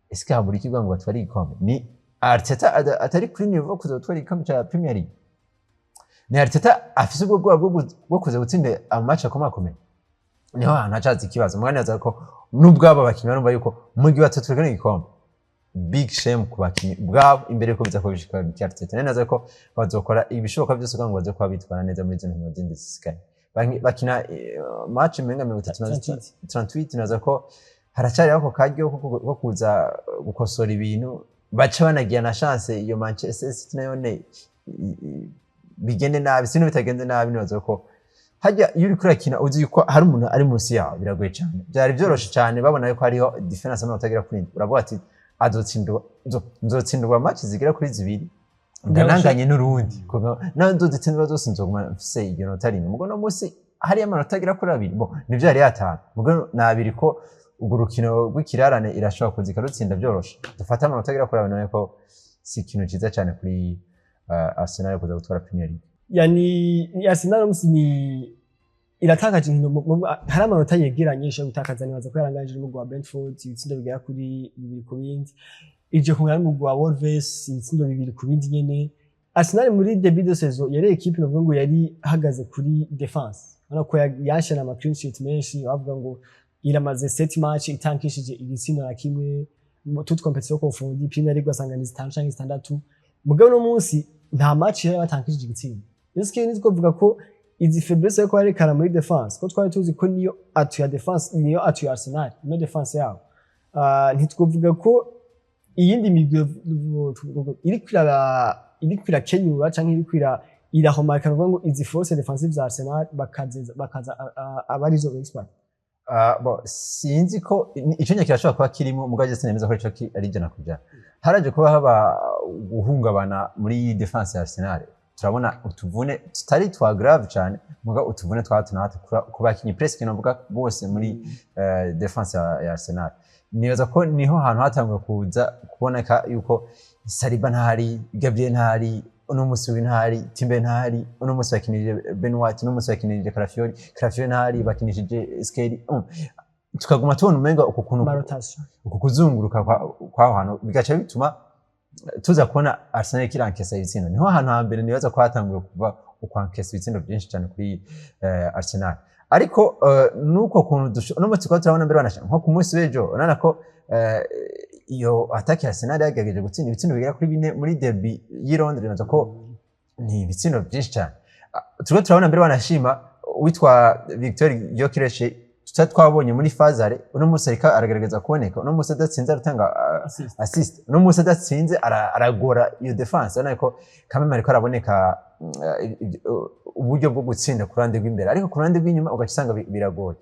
Ese habura iki kugira ngo batware igikombe? Ni Arteta atari kuri niveau kuza gutwara igikombe cya Premier League? Ni Arteta afise ubwo bwoba bwo kuza gutsinda ama match akomakomeye? Niho hantu hacaza ikibazo. Mugani aza ko nubwo abo bakinyi barumva yuko mu gihe batatu kino gikombe Big shame ku bakinyi ubwabo imbere yuko biza kuba bishika Mikel Arteta. Nari ko bazokora ibishoboka byose kugira ngo baze kuba bitwara neza muri izo nkino zindi zisigaye. Bakina match umenga 33, 38. Naza ko haracari ako karyo ko kuza gukosora ibintu, baca banagira na chance iyo Manchester City nayone bigende nabi. Sino bitagenze nabi, nibaza ko hajya iyo uriko urakina uzi yuko hari umuntu ari munsi yawe, biragoye cyane. Byari byoroshe cyane, babona yuko hariho différence y'amanota agera kuri 7. Uravuga ati azotsindwa, nzotsindwa match zigera kuri zibiri ngananganye n'urundi, nawe nzozitsindwa zose, nzoguma mfise iryo nota rimwe. Mugo no munsi hariyo amanota agera kuri abiri, bo nivyo yari atanu, mugo ni abiri, ko urwo rukino rw'ikirarane irashobora kuza ikarutsinda byoroshe. Dufate amanota agera kuri abiri, nayo ko si ikintu ciza cyane kuri Arsenal kuza gutwara Premier League. Yani ni Arsenal umunsi ni iratakaje inkino, hari amanota yegeranye ishobora gutakaza. Nibaza ko yaranganje n'umugwi wa Brentford ibitsindo bigera kuri 2-2, ije kungana n'umugwi wa Wolves ibitsindo 2-2 nyene. Arsenal muri début de saison yari équipe novuga ngo yari ihagaze kuri défense, urabona ko yashana ama clean sheet menshi, bavuga ngo iramaze sept match itankishije igitsindo na kimwe mu toute compétition confondue, Premier League wasanga ni zitanu canke zitandatu. Mugabo no munsi nta match yari batankishije igitsindo. Eske ni twovuga ko izi faiblesse yo kwerekana muri défense, ko twari tuzi ko niyo atout ya défense, niyo atout ya Arsenal, niyo défense yabo, ntitwovuga ko iyindi migwi iriko irakenyura canke iriko irahomarika, nukuvuga ngo izi force défensive za Arsenal bakaza aba arizo expert? Bon, sinzi ko ico nyine kirashobora kuba kirimo, mugabo je sinemeza ko ico ari 100%. Haraje kuba haba guhungabana muri défense ya Arsenal. Turabona utuvune tutari twa grave cyane, mugabo utuvune twa hato na hato ku bakinyi presque novuga bose muri défense ya Arsenal. Nibaza ko niho hantu hatanguye kuza kuboneka yuko Saliba ntahari, Gabriel ntahari, uno musi uyu ntahari, Timber ntahari, uno musi bakinishije Ben White, uno musi bakinishije Calafiori, Calafiori ntahari, bakinishije Skelly. Tukaguma tubona umenga uku kuntu Ma rotation. Uku kuzunguruka kwaho hantu bigaca bituma tuza kubona Arsenal ikirankesa ibitsindo. Niho hantu hambere nibaza ko hatanguye kuva ukwankesa ibitsindo byinshi cyane kuri Arsenal. Ariko nuko kuntu uno munsi tukaba turabona mbere banashaka nko ku munsi w'ejo, urabona ko iyo attaque ya Arsenal yagerageje gutsinda ibitsindo bigera kuri bine muri derby y'i Londres. Nibaza ko ni ibitsindo byinshi cyane. Turiko turabona mbere banashima witwa Victor Gyökeres tutari twabonye muri fazare. Uno munsi ariko aragerageza kuboneka, uno munsi adatsinze aratanga assist. Assist. Uno munsi adatsinze aragora iyo défense. Urabona ko kameme ariko araboneka uburyo bwo gutsinda ku ruhande rw'imbere, ariko ku ruhande rw'inyuma ugaca usanga biragoye.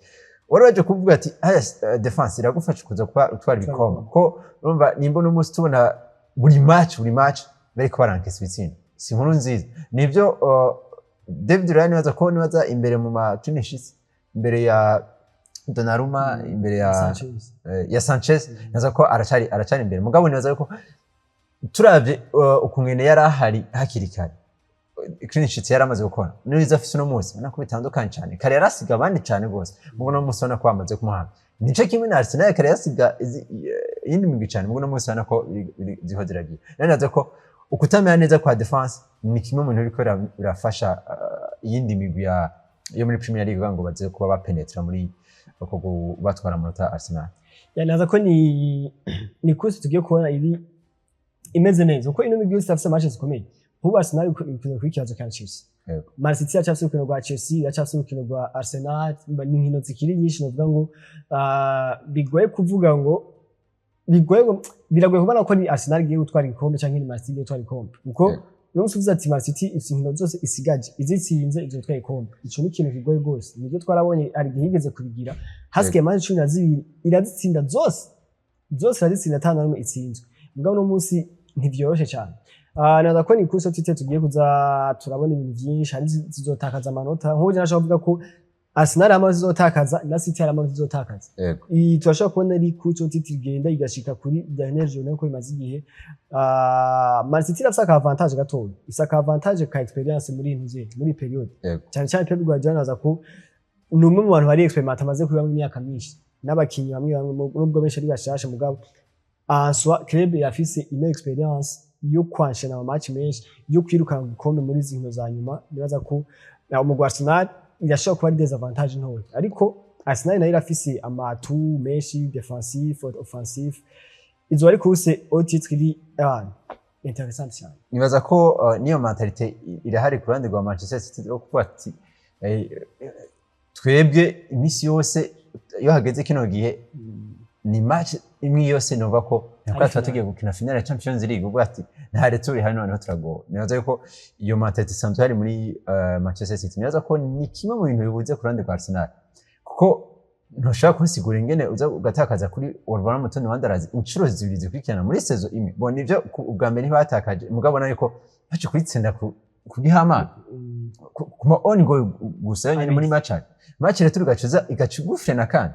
Wari waje kuvuga ati haya défense iragufasha kuza kuba utwara ibikombe, ko urumva nimba uno munsi tubona buri match bariko barankesa ibitsindo, si inkuru nziza. Nivyo, David Raya nibaza ko nibaza imbere mu ma clean sheets, imbere ya Donnarumma, imbere ya Sanchez. Ya Sanchez, nibaza ko aracari imbere. Mugabo nibaza ko turavye ukungene yari ahari hakiri kare, clean sheet yari amaze gukora n'izo afise uno munsi, ubona ko bitandukanye cyane. Kare yarasiga abandi cyane rwose, mugabo uno munsi ubona ko bamaze kumuhanga. Nico kimwe na Arsenal, kare yasiga iyindi migwi cyane, mugabo uno munsi ubona ko ziriho ziragira. Rero nibaza ko ukutamera neza kwa défense ni kimwe mu bintu biriko birafasha iyindi migwi yo muri Premier League kugira ngo baze kuba bapenetra muri uko batwara amanota Arsenal. Yanaza ko ni course tugiye kubona iri imeze neza, kuko ino migwi yose ifise match zikomeye. Nk'ubu Arsenal ikuza kuri kibazo ka Chelsea. Man City iracafise urukino rwa Chelsea, iracafise urukino rwa Arsenal. Ni inkino zikiri nyinshi, novuga ngo bigoye kuvuga ngo bigoye ngo biragoye kubona ko ni Arsenal igiye gutwara igikombe canke ni Man City igiye gutwara igikombe, kuko uyu munsi uvuze ati Man City ifise inkino zose isigaje, izitsinze izotwara igikombe, ico ni ikintu kigoye rwose. Nibyo twarabonye, hari igihe yigeze kubigira, hasigaye match 12 irazitsinda zose, zose irazitsinda ata na rumwe itsinzwe. Mugabo uno munsi ntivyoroshe cyane. Naza ko ni course tite tugiye kuza turabona ibintu byinshi. Hari zizotakaza amanota, nk'ubu je nashobora kuvuga ko Arsenal hari amanota izotakaza na City hari amanota izotakaza. Iyi turashobora kubona ari course tite igenda igashika kuri dernière journée, uko bimaze igihe. Man City irafise aka avantage gatoya, ifise aka avantage ka expérience muri ntuze muri période, cyane cyane Pep Guardiola. Naza ko ni umwe mu bantu bari expérimenté, amaze kubamo imyaka myinshi n'abakinyi bamwe bamwe, nubwo benshi ari bashasha, mugabo en soi club irafise ino expérience yo kwanshena ama match menshi, yo kwirukana igikombe muri izi nkino za nyuma. Nibaza ko umugwi wa Arsenal irashobora kuba ari désavantage ntoya, ariko Arsenal nayo irafise ama atouts menshi, défensif, offensif. Izo ari course au titre iri intéressante cyane. Nibaza ko niyo mentalité irahari ku ruhande rwa Manchester City yo kuvuga ati twebwe iminsi yose iyo hageze kino gihe ni match imwe yose, numva ko ntabwo Ari tuba finale. tugiye gukina finale ya Champions League, ubwo ati nta retour ihari, noneho turagowe. Nibaza yuko iyo mentalité isanzwe hari muri Manchester City. Nibaza ko ni kimwe mu bintu bibuze ku ruhande rwa Arsenal, kuko ntushobora kunsigura ingene uza ugatakaza kuri Wolverhampton Wanderers inshuro zibiri zikurikirana muri saison imwe. Bon, nivyo, ubwa mbere ntibatakaje, mugabo ubona yuko baje kuyitsinda ku gihamana, ku ma own goal gusa yonyene muri match aller. Match retour ugacuza igaca igufrena, kandi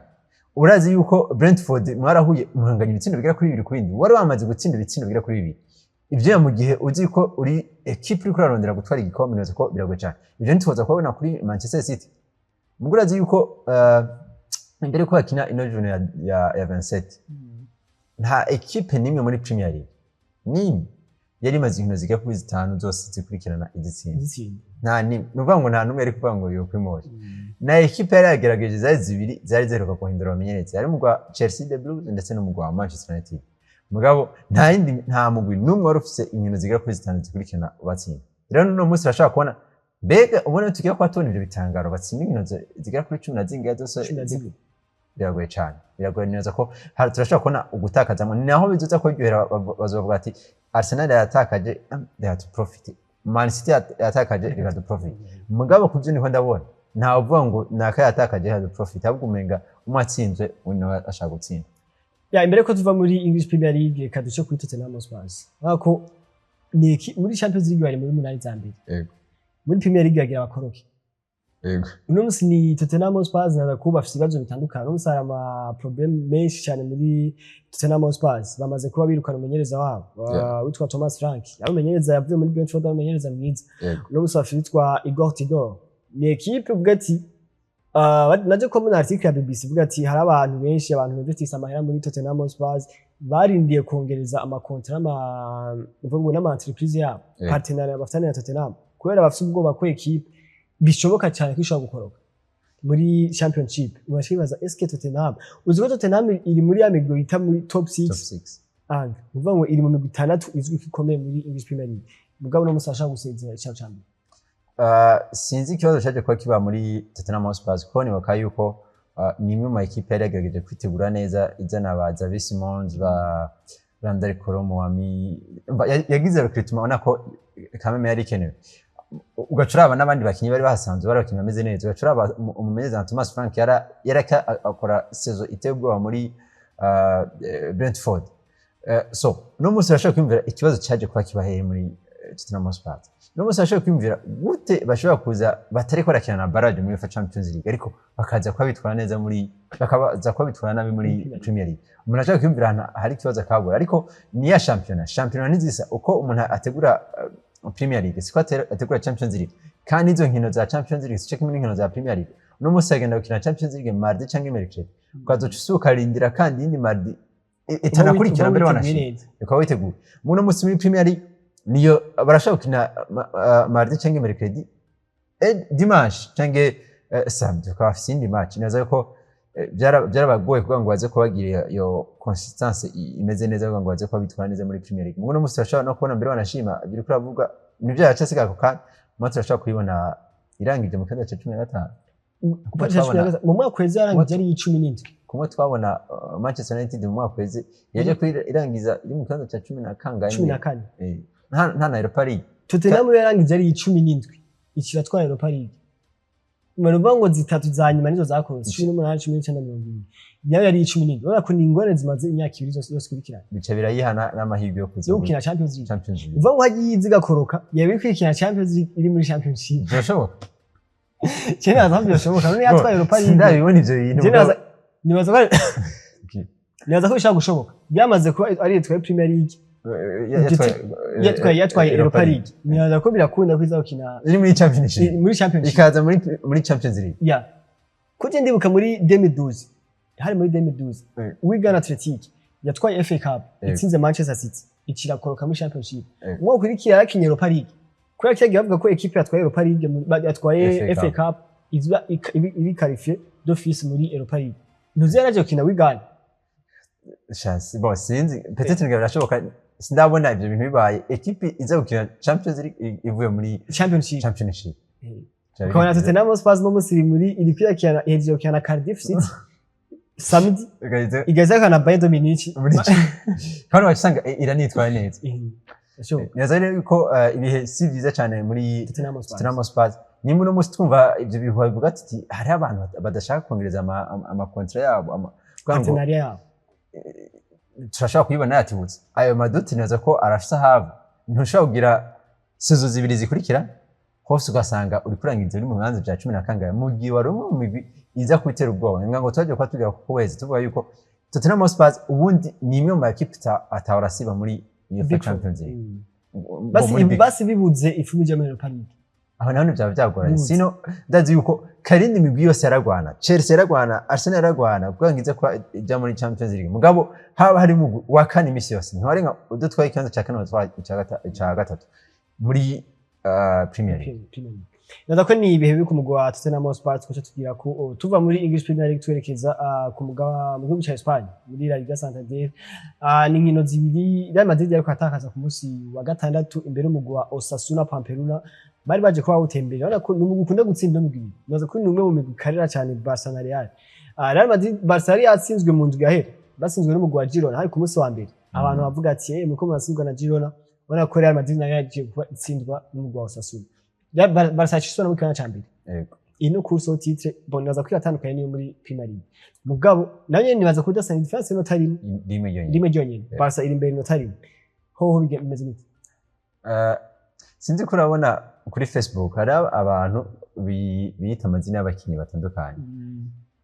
urazi yuko Brentford mwarahuye muhanganya ibitsindo bigera kuri 2-2, wari wamaze gutsinda ibitsindo bigera kuri bibiri. Ivyo mu gihe uzi ko uri équipe uriko urarondera gutwara igikombe, nibaza ko biragoye cyane. Ivyo ntituza kubabona kuri Manchester City. Mugo urazi yuko imbere yuko bakina ino journée ya 27, nta équipe nimwe muri Premier League nimwe yari imaze inkino zigera kuri zitanu zose zikurikirana izitsinda. Izitsinda. Nta nimwe. Ni ukuvuga ngo nta n'umwe yari kuvuga ngo yokwimoye. Na équipe yari yagerageje zari zibiri zari ziheruka guhindura abamenyereza, yari umugwa Chelsea the Blues ndetse n'umugwa wa Manchester United. Mugabo nta yindi, nta mugwi n'umwe wari ufise inkino zigera kuri zitanu zikurikirana ubatsinda. Rero n'uno munsi urashobora kubona, mbega ubona tugiye kuba tubona ivyo bitangaro, batsinda inkino zigera kuri cumi na zingahe zose? 12. Biragoye cyane, biragoye. Neza ko turashobora kubona ugutakazamo, ni naho bizoza kuryohera. Bazovuga ati Arsenal yatakaje, they to profit, Man City yatakaje, reka du profit. Mugabo kubyo niho ndabona ntawe uvuga ngo naka yatakaje reka du profit, ahubwo umenga umwe atsinzwe undi nawe ashaka gutsinda. Ya, imbere ko tuva muri English Premier League, reka duce kuri Tottenham Hotspur. Urabona ko ni muri Champions League bari muri munani za mbere. Muri Premier League bagira abakoroke. Uno munsi ni Tottenham Hotspur na kuba bafite ibibazo bitandukanye. Uno munsi hari ama problème menshi cyane muri Tottenham Hotspur. Bamaze kuba birukana umumenyereza wabo witwa Thomas Frank. Yari umumenyereza yavuye muri Brentford, ari umumenyereza mwiza. Uno munsi bafite witwa Igor Tudor. Ni équipe uvuga ati naje ko muri article ya BBC ivuga ati hari abantu benshi, abantu b'investisa amahera muri Tottenham Hotspur barindiye kongereza ama contrats n'ama uvuga ngo n'ama entreprise yabo, partenariat bafitanye na Tottenham, kubera bafite ubwoba ko équipe bishoboka cyane ko ishobora gukoroka muri Championship. Urashibaza eske Tottenham, uzi ko Tottenham iri muri ya migwi yita muri top 6? Top 6. Ah, ni ukuvuga ngo iri mu migwi itandatu izwi ko ikomeye muri English Premier League, mugabo uno munsi ashaka gusezera icaro ca mbere. Sinzi ikibazo cyaje kuba kiba muri Tottenham Hotspur, kuko nibuka yuko ni imwe mu ma équipe yari yagerageje kwitegura neza, izana ba Xavi Simons, ba Randal Kolo Muani, yagize recruitment ubona ko kameme yari ikenewe. Ugaca uraba n'abandi bakinyi bari bahasanzwe, bari abakinyi bameze neza. Ugaca uraba umumenyereza nka Thomas Frank yaraka akora saison iteye ubwoba muri Brentford. So uno munsi urashobora kwiyumvira ikibazo cyaje kuba kiba hehe muri Tottenham Hotspur. Uno munsi urashobora kwiyumvira gute bashobora kuza batariko barakina na barrage muri UEFA Champions League, ariko bakaza kuba bitwara neza muri, bakaza kuba bitwara nabi muri Premier League. Umuntu ashobora kwiyumvira ahantu hari ikibazo akabura, ariko ni ya shampiyona, shampiyona ntizisa. Uko umuntu ategura Premier League siko ategura Champions League, kandi izo nkino za Champions League sico kimwe n'inkino za Premier League. Uno munsi agenda gukina Champions League mardi canke mercredi, ukazoca usuka ukarindira kandi iyindi mardi itanakurikira mbere, wanashima ukaba witeguye. Muno munsi muri Premier League niyo barashobora gukina mardi canke mercredi, dimanche canke samedi ukaba bafise iyindi match. Neza yuko byarabagoye kugira ngo baze kubagira iyo consistance imeze neza kugira ngo baze kuba bitwara neza muri Premier League. Muno munsi turashobora no kubona mbere, wanashima biri kuravuga nibyo yaca asigaye ako kanya, maze turashobora kuyibona irangije mu kibanza ca 15. Mu mwaka uheze yarangije ari 17. Kumwe twabona Manchester United mu mwaka uheze yaje irangiza iri mu kibanza ca cumi na kangahe? 14. Nta na Europa League. Tottenham yo yarangije ari 17, ikiratwara Europa League. Ni ukuvuga ngo zitatu za nyuma nizo zakorotse, 18, 19, 20, nayo yari 17. Urabona ko ni ingorane zimaze imyaka 2 zose yose ikurikirana. Bica birayihana n'amahirwe yo kuza yo gukina Champions League. Champions League. Uvuga ngo hagiye zigakoroka yaba ikurikirana Champions League iri muri Championship. Birashoboka. Cyane ntabwo birashoboka, none yatwaye Europa League. Sindabibona ivyo bintu. Je nibaza ko bishobora gushoboka, byamaze kuba ari yitwaye Premier League, yatwaye Europa League, nibaza ko birakunda ko iza gukina iri muri Championship, muri Championship, ikaza muri Champions League. Ya, kuko ndibuka muri 2012, hari muri 2012, Wigan Athletic yatwaye FA Cup itsinze Manchester City, ikirakoroka muri Championship. Umwaka ukurikira yarakinye Europa League, kubera ko yagiye bavuga ko équipe yatwaye Europa League yatwaye FA FA Cup iba iri qualifié d'office muri Europa League. Ntuzi yaraje gukina Wigan. Chance, bon, sinzi, peut-être ngo birashoboka, sindabona ivyo bintu bibaye, ekipe iza gukina Champions League ivuye muri Championship. Championship. Ukabona Tottenham Hotspur no musi iri muri iri kwiyakira, ihejeje gukina na Cardiff City samedi, igaza na Bayern Munich. Muri kandi wasanga iranitwaye neza. Birashoboka. Neza rero yuko ibihe si vyiza cyane muri Tottenham Hotspur. Tottenham Hotspur. Nimba uno munsi twumva ivyo bihuha bivuga ati hariho abantu badashaka kongereza ama contrat yabo, kugira ngo partenariat yabo. Turashobora kuyibona yatibutse ayo maduti, neza ko arafise ahava. Ntushobora kugira saison zibiri zikurikira hose ugasanga uri kurangiza uri mu bibanza vya cumi na kangahe, mu gihe wari umwe mu migwi iza kubitera ubwoba. Nga ngo twagiye kuba tugera ku kwezi tuvuga yuko Tottenham Hotspur ubundi ni imwe mu makipe atahora asiba muri UEFA Big Four. Champions League. Basi Muri Big basi bibuze ifumu rya Europa League. Aho naho ntibyaba byagoranye. Bibuze. Sino ndazi yuko karindi migwi yose yaragwana, Chelsea yaragwana, Arsenal yaragwana kugira ngo ize kuba ijya muri Champions League, mugabo haba hari umugwi wa kane imisi yose, ntiwarenga udatwaye ikibanza cya kane, watwaye icya gatatu muri Premier League. Premier League. Naza ko ni ibihe biri ku mugwi wa Tottenham Hotspur. Twaca tugira ku tuva muri English Premier League twerekeza ku mugaba mu gihugu cya Espagne, muri La Liga Santander. Ni inkino zibiri Real Madrid yariko atakaza ku munsi wa gatandatu imbere y'umugwi wa Osasuna Pamplona bari baje kuba bawutembera. Urabona ko ni umugwi ukunda gutsinda imigwi ibiri. Naza ko ni umwe mu migwi ikarira cyane Barca na Real. Real Madrid, Barca yari yatsinzwe mu ndwi yahera, batsinzwe n'umugwi wa Girona hari ku munsi wa mbere. Abantu bavuga ati: "Eh, muriko muratsinzwa na Girona." Ubona ko Real Madrid nayo yagiye kuba itsindwa n'umugwi wa Osasuna. Barca yaciswe mu kibanza ca mbere. Iyi no course au titre, bon, nibaza ko iratandukanye n'iyo muri Premier League, mugabo nayo nyene nibaza ko idasa, différence y'inota rimwe. Rimwe ryonyine. Rimwe ryonyene. Barca iri imbere inota rimwe. Hoho bimeze bite? Sinzi ko urabona kuri Facebook hari abantu biyita amazina y'abakinnyi batandukanye,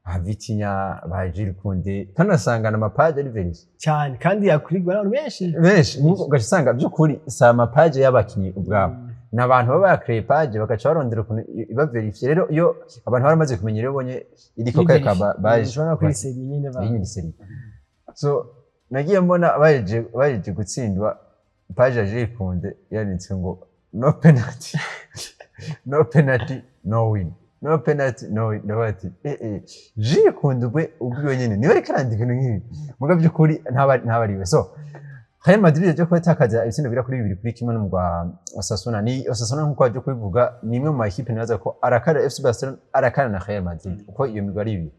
ba Vitinha, ba Jules Koundé, kandi ugasanga ama page ari vérifié. Cyane, kandi yakurigwa n'abantu benshi. Benshi, ugaca usanga by'ukuri si ama page y'abakinnyi ubwabo, ni abantu baba bakreye page bagaca barondera ukuntu iba vérifié. Rero iyo abantu baramaze kumenya, rero ubonye iriko kare ka baje ushobora kuri série nyene ba iyi ni série. So nagiye mbona baje gutsindwa, page ya Jules Koundé yanditse ngo "No penalty, no penalty, no win, no penalty, no win." Ndavuga ati: "Eh eh, Jules Koundé ubwe ubwiwe nyene niwe ariko arandika ibintu nk'ibi," muga by'ukuri ntaba ariwe. So Real Madrid yaje kuba itakaza ibitsindo bigera kuri 2-1 n'umugwa Osasuna. Ni Osasuna, nk'uko waje kubivuga, ni imwe mu makipe nibaza ko arakara FC Barcelona, arakara na Real Madrid, uko iyo migwi ari ibiri.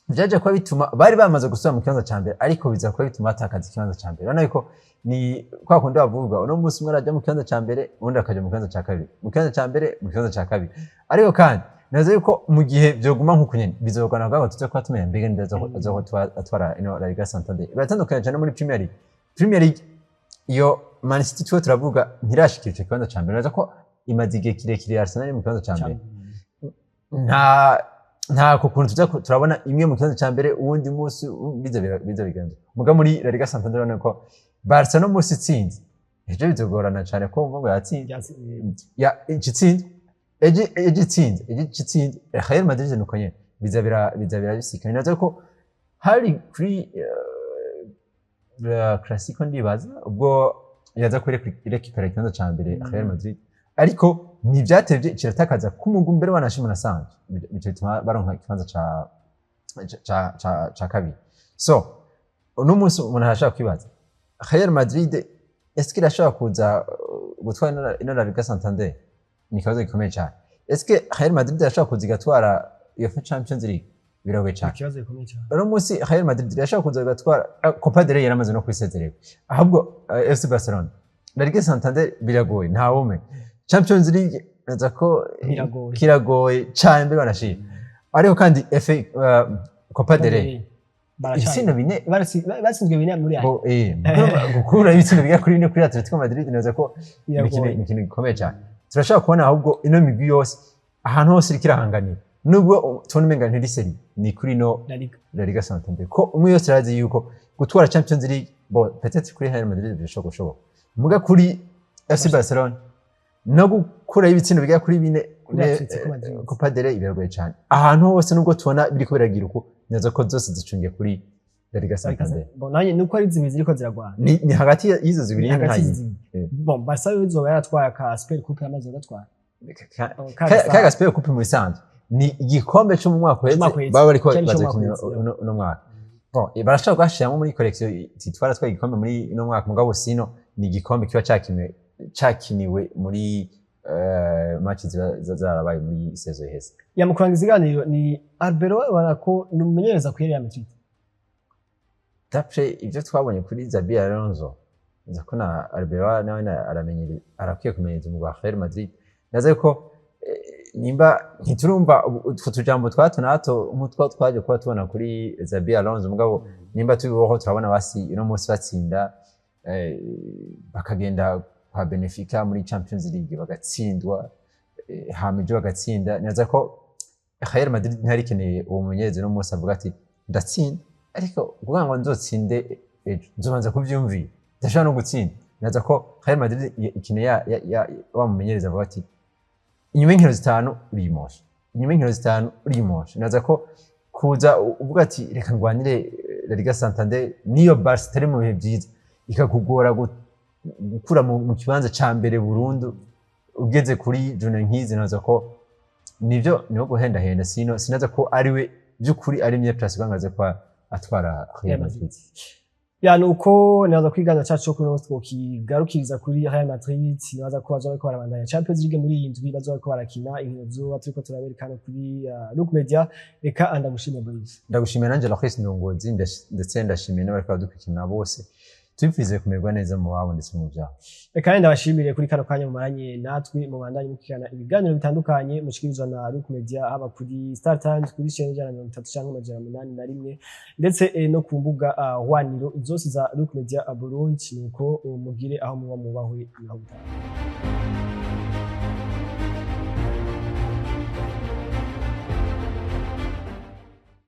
Vyaje kuba bituma bari bamaze gusubira mu kibanza ca mbere, ariko biza kuba bituma batakaza ikibanza ca mbere. Urabona yuko ni kwa kundi bavuga, uno munsi umwe arajya mu kibanza ca mbere, uwundi akaja mu kibanza ca kabiri, mu kibanza ca mbere, mu kibanza ca kabiri. Ariko kandi naza yuko mu gihe vyoguma nk'uku nyene bizogana kugira ngo tuze kuba tumenya mbega ninde aza atwara ino La Liga Santander. Biratandukanye cyane muri Premier League. Premier League iyo Man City tuba turavuga ntirashikira ico kibanza ca mbere. Naza ko imaze igihe kirekire Arsenal iri mu kibanza ca mbere. Nta kuntu tuza turabona imwe mu kibanza ca mbere, uwundi munsi biza bigenza. Muga muri La Liga Santander urabona ko Barca no munsi itsinze ejo bizogorana cyane ko wumva ngo yatsinze, ya itsinze ejo, itsinze ejo, itsinze Real Madrid nuko nyene biza birabisikana. Naza ko hari kuri la Clasico, ndibaza ubwo yaza kuri récupéra ikibanza ca mbere Real Madrid, ariko ntivyatevye kiratakaza k'umugwi mbere wanashima nasanzwe, bico bituma baronka ikibanza ca kabiri. So uno munsi umuntu arashobora kwibaza: Real Madrid est-ce que irashobora kuza gutwara ino La Liga Santander? Ni ikibazo gikomeye cyane. Est-ce que Real Madrid irashobora kuza igatwara UEFA Champions League? Biragoye cyane. Ikibazo gikomeye cyane. Uno munsi Real Madrid irashobora kuza igatwara Copa del Rey, yaramaze no kwisezererwa, ahubwo FC Barcelona. La Liga Santander biragoye, ntawume. Champions League naza ko Biragoye. kiragoye cyane mbere banashima. Ariko kandi FA, Copa del Rey, ibitsindo 4. Batsinzwe 4 muri aya. Bo, gukura ibitsindo bigera kuri 4 kuri Atletico Madrid, naza ko ni Biragoye. ikintu gikomeye cyane. Turashobora kubona ahubwo ino migwi yose ahantu hose iriko irahanganira, nubwo tubona umenga ntiri sérieux, ni kuri no La Liga. La Liga Santander, ko umwe yose arazi yuko gutwara Champions League, bon, peut-être kuri Real Madrid birashobora gushoboka, muga kuri FC Barcelona no gukuraho ibitsindo bigera kuri 4 Kuri Atletico Madrid. Copa del Rey biragoye cyane. Ahantu hose nubwo tubona biriko biragira uku, neza ko zose zicungiye kuri La Liga Santander. Bon, nanjye nuko ari zibiri ziriko ziragwana. Ni hagati y'izo zibiri nyene, nta Hagati yindi. y'izi zibiri. Bon, Barca yo izoba yaratwaye aka Super Coupe yamaze gatwara. Ka Super Coupe mu bisanzwe ni igikombe cyo mu mwaka uheze, C'umwaka uheze. baba bariko Cyari baza c'umwaka gukina uheze, uno mwaka. Bon, barashobora kuhashiramo muri collection titwara twaye igikombe muri ino mwaka, mugabo sino ni igikombe kiba cakiniwe muri match ziba zarabaye muri saison iheze. Ya, mu kurangiza iganiro, ni Arbeloa, ubona ko ni umumenyereza kuri Real Madrid? D'après ivyo twabonye kuri Xabi Alonso, nza ko na Arbeloa nawe arakwiye kumenyereza umugwi wa Real Madrid. Naza yuko nimba ntiturumva utwo tujambo twa hato na hato nk'utwo twaje kuba tubona kuri Xabi Alonso, mugabo nimba tubiboho turabona basi uno munsi batsinda, bakagenda kwa Benfica muri Champions League bagatsindwa, hama ejo bagatsinda. Naza ko Real Madrid ntari ikeneye uwo mumenyereza uno munsi avuga ati: "Ndatsinda, ariko kugira ngo nzotsinde ejo nzobanza kuvyumvira, ndashobora no gutsinda." Naza ko Real Madrid ikeneye wa mumenyereza avuga ati: "Inyuma y'inkino 5 urimosha, inyuma y'inkino 5 urimosha." Naza ko kuza uvuga ati: "Reka ngwanire La Liga Santander", niyo Barca itari mu bihe byiza, ikakugora gukura mu kibanza ca mbere burundu ugeze kuri journée nk'izi, naza ko nivyo niho guhendahenda. Sino sinaza ko ariwe by'ukuri ari mieux placé kugira ngo aze kuba atwara Real Madrid. Ya, nuko nibaza ko ikiganiro cacu cyo kuri uno munsi twokigarukiriza kuri Real Madrid. Nibaza ko bazoba bariko barabandanya Champions League muri iyi ndwi, bazoba bariko barakina inkino zoba turiko turabereka hano kuri Look Media. Reka ndagushimire, Boris. Ndagushimiye nanje, Loris Ndongozi, ndetse ndashimiye n'abariko baradukurikirana bose. Tubifurize kumererwa neza mu babo ndetse mu byabo. Reka kandi ndabashimire kuri kano kanya mumaranye natwe, mubandanye mukurikirana ibiganiro bitandukanye mushikirizwa na Look Media, haba kuri Star Times kuri chaîne 130 canke 801, ndetse no ku mbuga hwaniro zose za Look Media Burundi. Nuko mugire aho muba, mubahwe, naho gutaha.